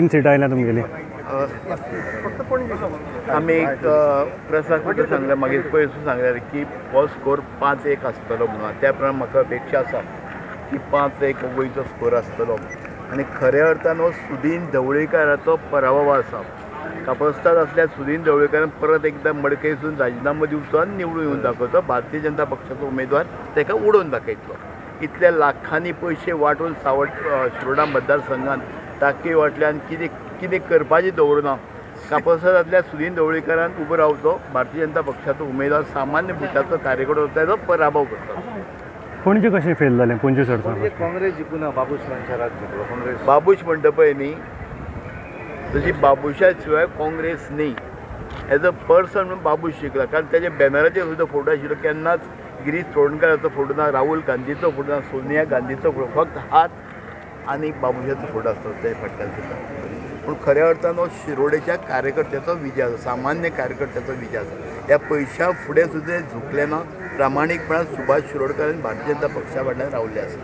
3 सीटां आयल्या तुमगेली. आमी एक प्रेसाक सुद्दां सांगलें, मागीर पयर सुद्दां सांगलें की हो स्कोर 5-1 आसतलो म्हणून. त्या प्रमाणे म्हाका अपेक्षा आसा की 5-1 गोंयचो स्कोर आसतलो. आनी खऱ्या अर्थान हो सुदीन ढवळीकाराचो पराभव आसा. कापस्ताद असल्या सुदीन ढवळीकारान परत एकदां मडकयसून राजिनामो दिवचो आनी निवडून येवन दाखोवचो. भारतीय जनता पक्षाचो उमेदवार ताका उडोवन दाखयतलो. इतल्या लाखांनी पयशे वांटून सावट शिरोडा मतदारसंघान टाकी वांटल्यान कितें कितें करपाचें दवरना. कापसादांतल्या सुदीन ढवळीकारान उबो रावचो, भारतीय जनता पक्षाचो उमेदवार सामान्य बुथाचो कार्यकर्तो ताचो पराभव करता. पणजे कशें फेल जालें 25 वर्सां? काँग्रेस जिखूना, बाबूश मनशाराक जिखलो काँग्रेस. बाबूश म्हणटा पळय न्ही, तशी बाबूशा शिवाय काँग्रेस न्ही. एज अ पर्सन म्हणून बाबूश जिखला, कारण ताच्या बॅनराचेर सुद्दां फोटो आशिल्लो. केन्नाच गिरीश चोडणकाराचो फोटो ना, राहुल गांधीचो फोटो ना, सोनिया गांधीचो फोटो, फक्त हात आनी बाबूशाचो फोटो आसतो ते फाटल्यान सुद्दां. पूण खऱ्या अर्थान हो शिरोडेच्या कार्यकर्त्याचो विजय आसा, सामान्य कार्यकर्त्याचो विजय आसा. ह्या पयशा फुडें सुद्दां झुकले ना. प्रामाणीकपणान सुभाष शिरोडकारान भारतीय जनता पक्षा फाटल्यान रावल्ले आसा.